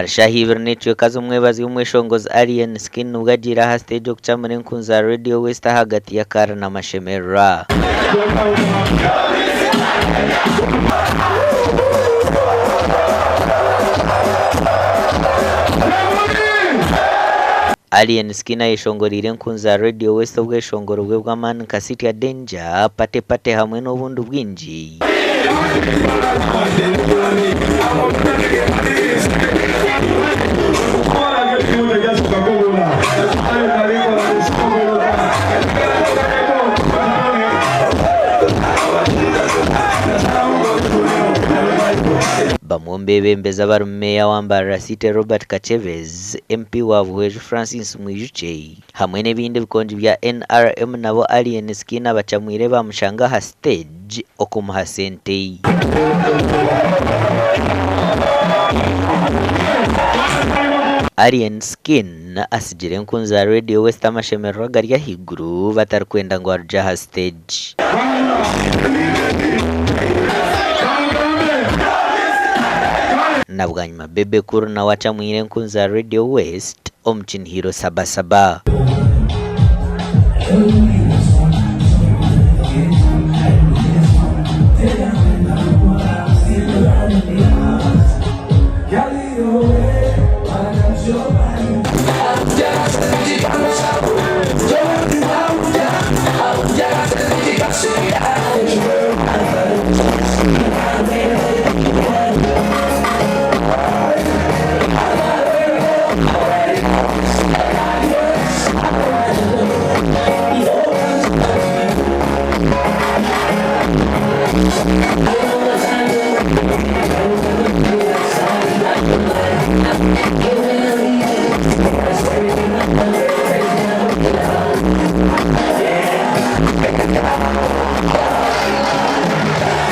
Ahari shaaha ibiri n'ekicweka z'omwebazyo, omweshongozi Alien Skin nibwo agiire aha siteegi okucamura enkunzi za Radio West ahagati y'akaari n'amashemererwa. Alien Skin ayeshongoreire enkunzi za Radio West obweshongoro bwe bw'amaani nka Sitya Danger, Party Party hamwe n'obundi bwingi. Bamwe omu beebembezi abarimu Meeya wa Mbarara City Robert Kakyebezi, MP wa Buhweju Francis Mwijukye hamwe n'ebindi bikongi bya NRM nabo Alien Skin abacamwire bamushanga aha siteegi okumuha sente. Alien Skin atsigire enkunzi za Radio West amashemererwa gari ahaiguru batarikwenda ngu arugye aha siteegi. Na bwanyima Bebe Cool nawe acamwire enkunzi za Radio West omu kinihiro Saba Saba.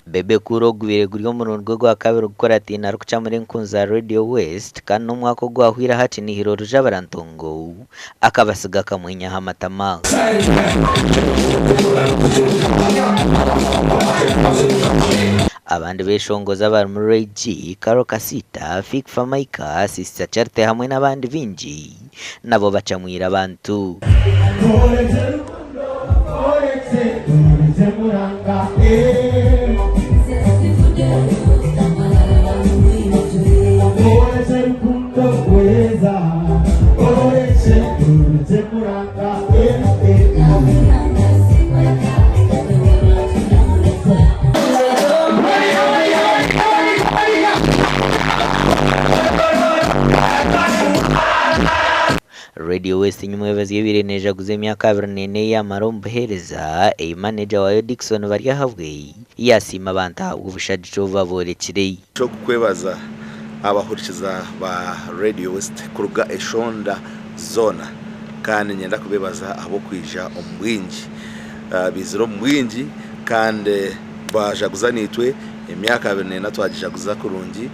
Bebe Cool ogubaire guri omurundi gwe gwakabiri gukurataine arikucamura enkunzi za Radio West kandi n'omwaka ogwahweire aha Kinihira Orujabarantongo akabasiga akamwenyo aha matama. Abandi beshongozi abarimu Ray G, Karole Kasita, Fik Fameica, Sister Charity hamwe n'abandi baingi nabo bacamwire abantu. Radio West Nyimwebaza ebaire nejaguza emyaka 24 ei yamara omu buheereza, ei maneja waayo Dickson Baryahabwe yasiima abantu ahabw'obushagiki obu baboorekire. Eky'okukwebaza abahurikiza ba Radio West kuruga eshonda zoona kandi niinyenda kubeebaza ahabw'okwija omu bwingi. Baizire omu bwingi kandi baajaguza naitwe emyaka 24 twagijaguza kurungi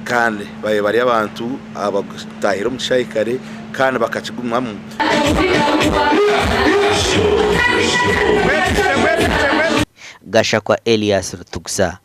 kandi baabaire bari abantu abataahire omu kishaayi kare kandi bakakigumamu. Gashakwa Elias Rutugusa.